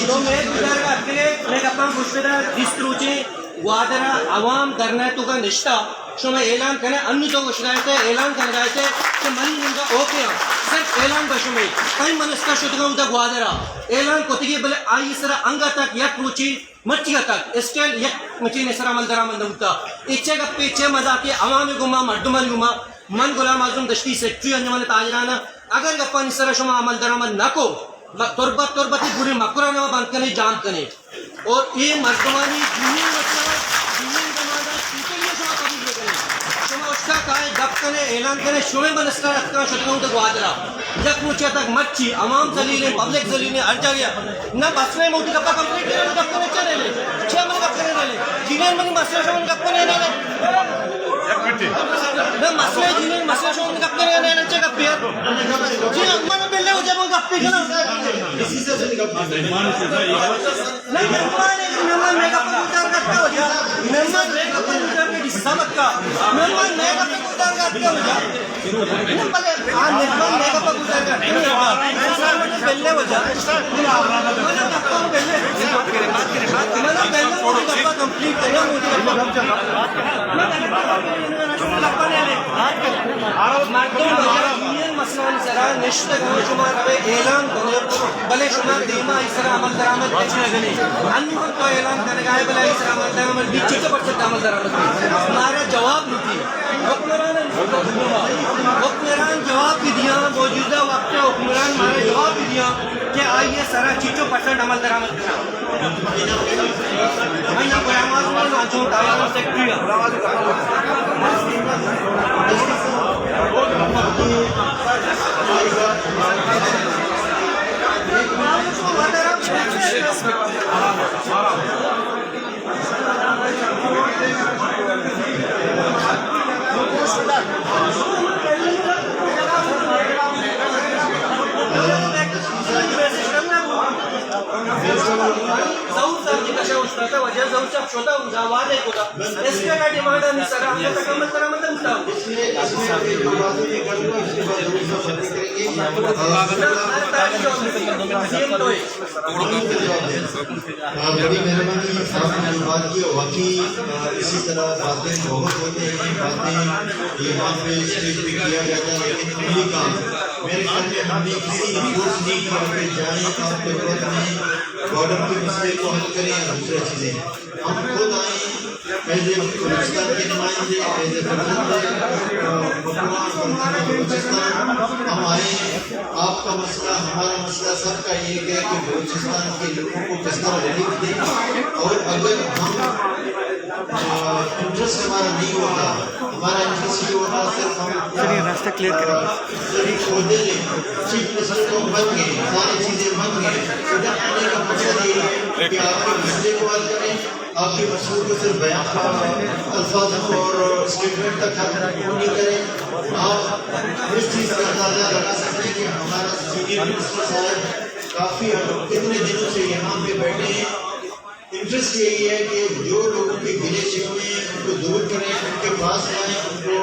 تو مئے گزارگ ءَ اتکگ ئے، مئے گپاں گوش بدار، بیست روچیں گوادر ءَ عوام دھرنا ءِ توکا نشتہ، شما اعلان کنے، انو تو گوشگا ئے، اعلان کنگا ئے کہ منی نیمگا اوکے آں، صرف اعلان بہ شمے، کئی منسٹر شتگاں اودا گوادر ءَ، اعلان کتگی، بلے آئی سرا انگا تک یک روچی مرچی ءَ تک اسٹل یک مچینے سرا عمل درآمد نہ بوتا۔ اے چہ گپے، چہ مذاقے عوام گوما، مردمانی گوما۔ من غلام اعظم دشتی، سیکرٹری انجمن تاجران آں۔ اگر گپانی سرا شما عمل درآمد نہ کو، م-، تربت، تربتی پوری مکران ءَ بند کنے، جام کنے۔ اور اے مردمانی جنین مسئلہ، جنین ڈیمانڈ ءَ چیتن شما قبول نہ کنے۔ شما اشتا کائے، گپ کنے، اعلان کنے، شمے منسٹر اتکاں شتگاں تو گوادر ءَ۔ یک روچے تک مرچی عوام ذلیل ایں، پبلک ذلیل ایں، ہر جاگہ۔ نہ مسئلہ موتی گپا کمپلیٹ کرے، گپ کرے چلے لے۔ چھ من گپ کرے لے۔ جنین منی مسئلہ شما گپ کرے لے۔ نہ مسئلہ جنین مسئلہ شما گپ کرے لے، چھ گپ یار۔ جی من بلے ہو جب گپ کرے نا۔ نہ مہمان ہے، مہمان میک اپ گزار کرتا ہو جا۔ مہمان میک اپ گزار کے ڈسا مت کا۔ مہمان میک اپ گزار کرتا ہو جا۔ نہ، بلے آ مہمان میک اپ گزار کر۔ مہمان پہلے ہو جا۔ مہمان پہلے۔ مہمان پہلے وہ گپا کمپلیٹ کریا، مجھے گپا۔ مردم وجہ یونین مسئلہ سرا نشتگاں، شما روے اعلان کنے، بلے شما دیما ای سرا عمل درآمد کچھ نہ کنے۔ انو ہم تو اعلان کنگا ئے، بلے ای سرا عمل درآمد بیت، چچو پرسنٹ عمل درآمد بیت؟ مارا جواب نہیں۔ حکمران، حکمران جواب بھی دیا، موجودہ وقت حکمران مارا جواب بھی دیا کہ آئی سرا چچو پرسنٹ عمل درآمد کرنا۔ میں نہ غلام اعظم ہوں، نہ جو تاجر سیکرٹری ہوں۔ ظہور صاحب جی کشا استاد وجہ ظہور صاحب شوتا ہوں جا وعدے کو تھا۔ اس کا ڈیمانڈ ہمیں سرا ہم تک عمل کرا مطلب ہوتا ہوں۔ آ، بڑی مہربانی، آپ نے جو بات کی، واقعی، آ، اسی طرح باتیں بہت ہوتے ہیں، باتیں یہاں پہ اسٹیج پہ کیا جاتا ہے، لیکن عملی کام، میرے خیال میں ہم نے کسی نے فورس نہیں کیا کہ جائیں آپ کے وقت میں بارڈر کے مسئلے کو حل کریں یا دوسرے چیزیں۔ ہم خود آئیں، ایز اے بلوچستان کے نمائندے، ایز اے فرزند، آ، مکران، فرزند بلوچستان، ہم آئیں۔ آپ کا مسئلہ، ہمارا مسئلہ، سب کا ایک ہے کہ بلوچستان کے لوگوں کو کس طرح ریلیف دیں۔ اور اگر ہم، آ، انٹرسٹ ہمارا نہیں ہوتا، ہمارا انٹرسٹ یہ ہوتا صرف ہم، چلیے، راستہ کلیئر کریں۔ آ، صرف عہدے لیں، چیف منسٹر تو بن گئے، ساری چیزیں بن گئے، ادھر آنے کا مقصد یہ ہے کہ آپ کے مسئلے کو حل کریں۔ آپ کے مسئلوں کو صرف بیان، الفاظوں اور اسٹیٹمنٹ تک حل نہیں کریں۔ آپ اس چیز کا اندازہ لگا سکتے ہیں کہ ہمارا سینئر منسٹر صاحب کافی، کتنے دنوں سے یہاں پہ بیٹھے ہیں۔ انٹرسٹ یہی ہے کہ جو لوگوں کے گلے شکوے ہیں، ان کو دور کریں، ان کے پاس جائیں، ان کو